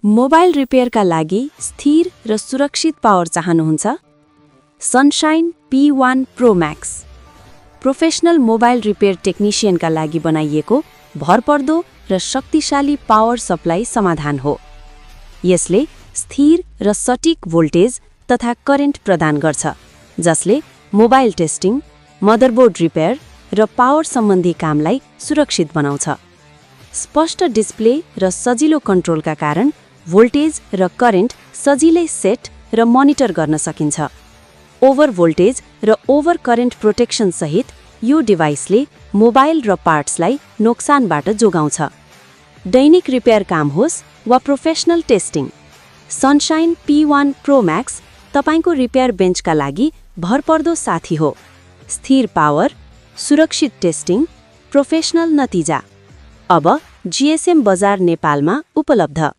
Mobile रिपेयरका लागि स्थिर र सुरक्षित पावर चाहनुहुन्छ? Sunshine P1 Pro Max professional mobile repair टेक्निशियनका लागि बनाइएको भरपर्दो र शक्तिशाली पावर सप्लाई समाधान हो। यसले स्थिर र सटीक भोल्टेज तथा करेन्ट प्रदान गर्छ, जसले मोबाइल टेस्टिङ, मदरबोर्ड रिपेयर र पावर सम्बन्धी कामलाई सुरक्षित बनाउँछ। स्पष्ट डिस्प्ले र सजिलो कन्ट्रोलका कारण भोल्टेज र करेन्ट सजिलै सेट र मोनिटर गर्न सकिन्छ। ओभर भोल्टेज र ओभर करेन्ट प्रोटेक्सन सहित यो डिभाइसले मोबाइल र पार्ट्सलाई नोक्सानबाट जोगाउँछ। दैनिक रिपेयर काम होस् वा professional testing, sunshine P1 Pro Max तपाईको रिपेयर बेन्चका लागि भरपर्दो साथी हो। स्थिर पावर, सुरक्षित टेस्टिङ, प्रोफेसनल नतिजा। अब GSM बजार नेपालमा उपलब्ध।